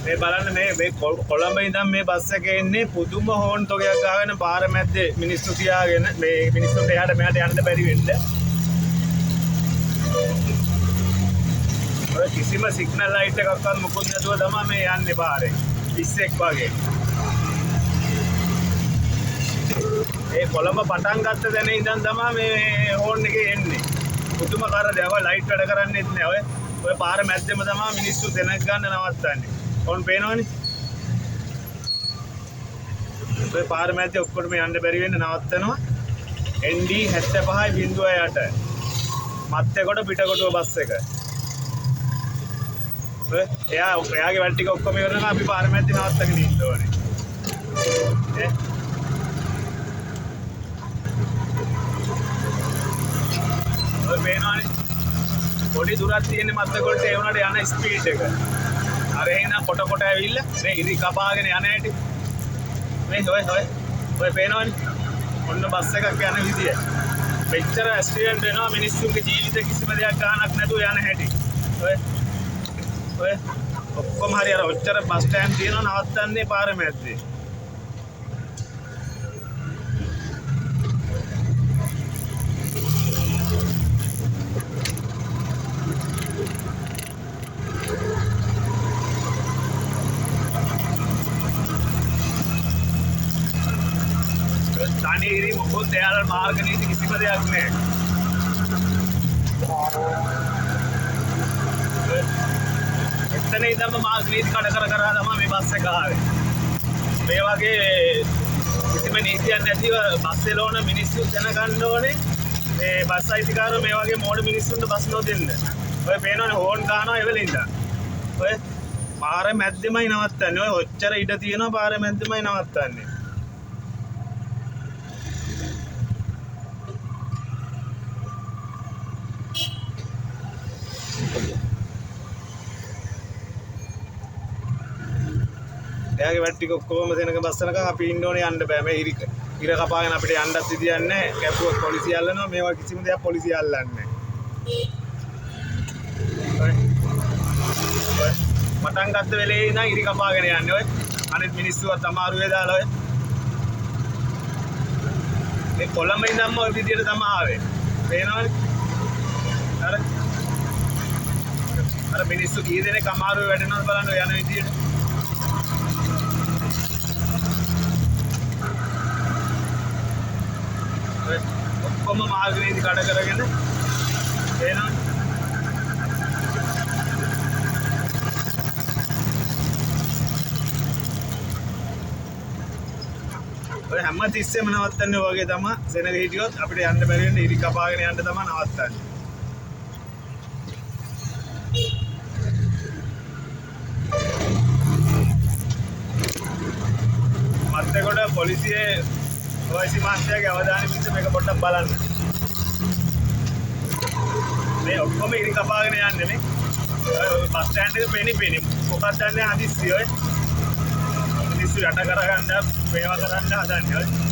මේ බලන්න මේ මේ කොළඹ ඉඳන් මේ බස් එකේ එන්නේ පුදුම හෝන් තොගයක් ගාගෙන පාර මැද්දේ මිනිස්සු තියාගෙන මේ මිනිස්සුන්ට එහාට මෙහාට යන්න බැරි වෙන්න. ඔය කිසිම සිග්නල් ලයිට් එකක්වත් මොකුත් නැතුව තමයි මේ යන්නේ පාරේ. පිස්සෙක් වගේ. ඒ කොළඹ පටන් ගත්ත තැන ඉඳන් තමයි මේ හෝන් එකේ එන්නේ. පුදුම කරදරයක්. ඔය ලයිට් වැඩ කරන්නේත් නෑ. ඔය ඔය පාර මැද්දෙම තමයි මිනිස්සු සෙනග ගන්න නවත්තන්නේ. ඔන් පේනවනේ. ඔය පාර මැද්දේ ඔක්කොටම යන්න බැරි වෙන්න නවත්තනවා. ND 75.08. මත්තේකොට පිටකොටුව බස් එක. ඔය එයා එයාගේ වැඩ ටික ඔක්කොම ඉවර වෙනකන් අපි පාර මැද්දේ නවත්තගෙන ඉන්න ඕනේ. ඈ ඔය පේනවනේ. පොඩි දුරක් තියෙන මත්තේකොට ඒ වුණාට යන ස්පීඩ් එක. අර එහෙනම් කොට කොට ඇවිල්ලා මේ ඉරි කපාගෙන යන හැටි. මේ ඔය ඔය ඔය පේනවනේ. ඔන්න බස් එකක් යන විදිය. මෙච්චර ඇක්සිඩන්ට් වෙනවා මිනිස්සුන්ගේ ජීවිත කිසිම දෙයක් ගාණක් නැතුව යන හැටි. ඔය ඔය ඔක්කොම හරි අර ඔච්චර බස් ස්ටෑන්ඩ් තියෙනවා නවත්තන්නේ පාර මැද්දේ. තනි ඉරි මොකොත් එයාලා මාර්ග නීති කිසිම දෙයක් නෑ. එතන ඉඳන්ම මාර්ග නීති කඩ කර කර තමයි මේ බස් එක ආවේ. මේ වගේ කිසිම නීතියක් නැතිව බස් එලවන මිනිස්සු දැනගන්න ඕනේ. මේ බස් අයිතිකාරයෝ මේ වගේ මෝඩ මිනිස්සුන්ට බස් නොදෙන්න. ඔය පේනවනේ හෝන් ගහනවා එවෙල ඉඳන්. ඔය පාර මැද්දෙමයි නවත්තන්නේ. ඔය ඔච්චර ඉඩ තියෙනවා පාර මැද්දෙමයි නවත්තන්නේ. එයාගේ වැඩ ටික ඔක්කොම සෙනඟ බස් යනකම් අපි ඉන්න ඕනේ යන්න බෑ. මේ ඉර කපාගෙන අපිට යන්නත් විදියක් නැහැ. කැපුවොත් පොලිසිය අල්ලනවා. මේවා කිසිම දෙයක් පොලිසිය අල්ලන්නේ නැහැ. ඔය ඔය පටන් ගත්ත වෙලේ ඉඳන් ඉරි කපාගෙන යන්නේ. ඔය අනිත් මිනිස්සුවත් අමාරුවේ දාලා ඔය මේ කොළඹ ඉඳන්ම ඔය විදියට තමයි ආවේ. පේනවනේ. අර අර මිනිස්සු කී දෙනෙක් අමාරුවේ වැටෙනවද බලන්න ඔය යන විදියට. ඔක්කොම මාර්ග නීති කඩ කරගෙන පේනවනේ. ඔය හැම තිස්සෙම නවත්තන්නේ ඔය වගේ තමයි. සෙනග හිටියොත් අපිට යන්න බැරි වෙන්න ඉරි කපාගෙන යන්න තමයි නවත්තන්නේ. මත්තේකොට පොලිසියේ ඔයිසි මහත්තයාගේ අවධානය පිණිස මේක පොඩ්ඩක් බලන්න. මේ ඔක්කොම ඉරි කපාගෙන යන්නේ නේ. බස් ස්ටෑන්ඩ් එක පෙනි පෙනි. මොකක්ද දන්නේ හදිස්සිය ඔය. මිනිස්සු යට කරගන්න මේවා කරන්න හදන්නේ ඔය.